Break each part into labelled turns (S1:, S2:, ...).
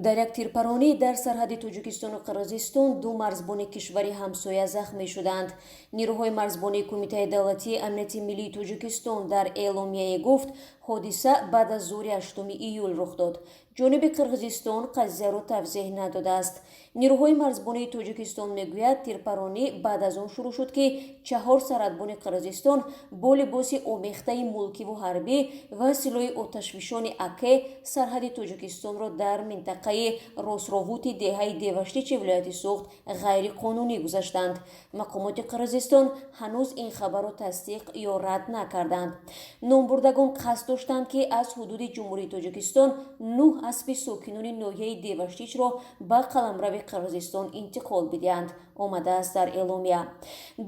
S1: Дар як тирпаронӣ дар сарҳади Тоҷикистону Қирғизистон ду марзбони кишвари ҳамсоя захмӣ шуданд. Нирӯҳои марзбонии Кумитаи давлатии амнияти миллии Тоҷикистон дар эъломияе гуфт, ҳодиса баъд аз зуҳри 8 июл рух дод. Ҷониби Қирғизистон қазияро тавзеҳ надодааст. Нирӯҳои марзбонии Тоҷикистон мегӯяд, тирпаронӣ баъд аз он шурӯъ шуд, ки чаҳор сарҳадбони Қирғизистон бо либоси омехтаи мулкиву ҳарбӣ ва силоҳи оташфишони АК сарҳади Тоҷикистонро дар минтақаи Росровути деҳаи Деваштичи вилояти Суғд ғайриқонунӣ гузаштанд. Мақомоти Қирғизистон ҳанӯз ин хабарро тасдиқ ё рад накарданд. Номбурдагон қасд доштанд, ки аз ҳудуди Ҷумҳурии Тоҷикистон нӯҳ аспи сокинони ноҳияи Деваштичро ба қаламрави Қирғизистон интиқол бидиҳанд, омадааст дар эъломия.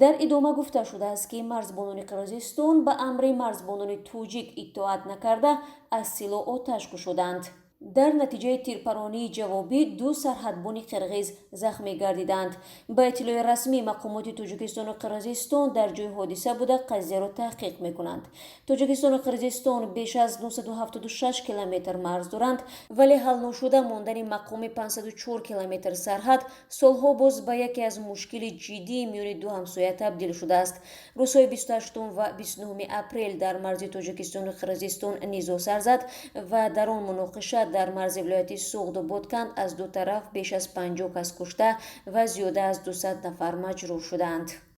S1: Дар идома гуфта шудааст, ки марзбонони Қирғизистон ба амри марзбонони тоҷик итоат накарда, аз силоҳ оташ кушоданд. Дар натиҷаи тирпаронии ҷавобӣ ду сарҳадбони қирғиз захмӣ гардиданд. Ба иттилои расмӣ, мақомоти Тоҷикистону Қирғизистон дар ҷои ҳодиса буда, қазияро таҳқиқ мекунанд. Тоҷикистону Қирғизистон беш аз 976 километр марз доранд, вале ҳалношуда мондани мақоми 504 километр сарҳад солҳо боз ба яке аз мушкили ҷиддии миёни ду ҳамсоя табдил шудааст. Рӯзҳои 28 ва 29 апрел дар марзи Тоҷикистону Қирғизистон низоъ сар зад ва дар он муноқиша дар марзи вилояти Суғду Ботканд аз ду тараф беш аз 50 кас кушта ва зиёда аз 200 нафар маҷрӯҳ шуданд.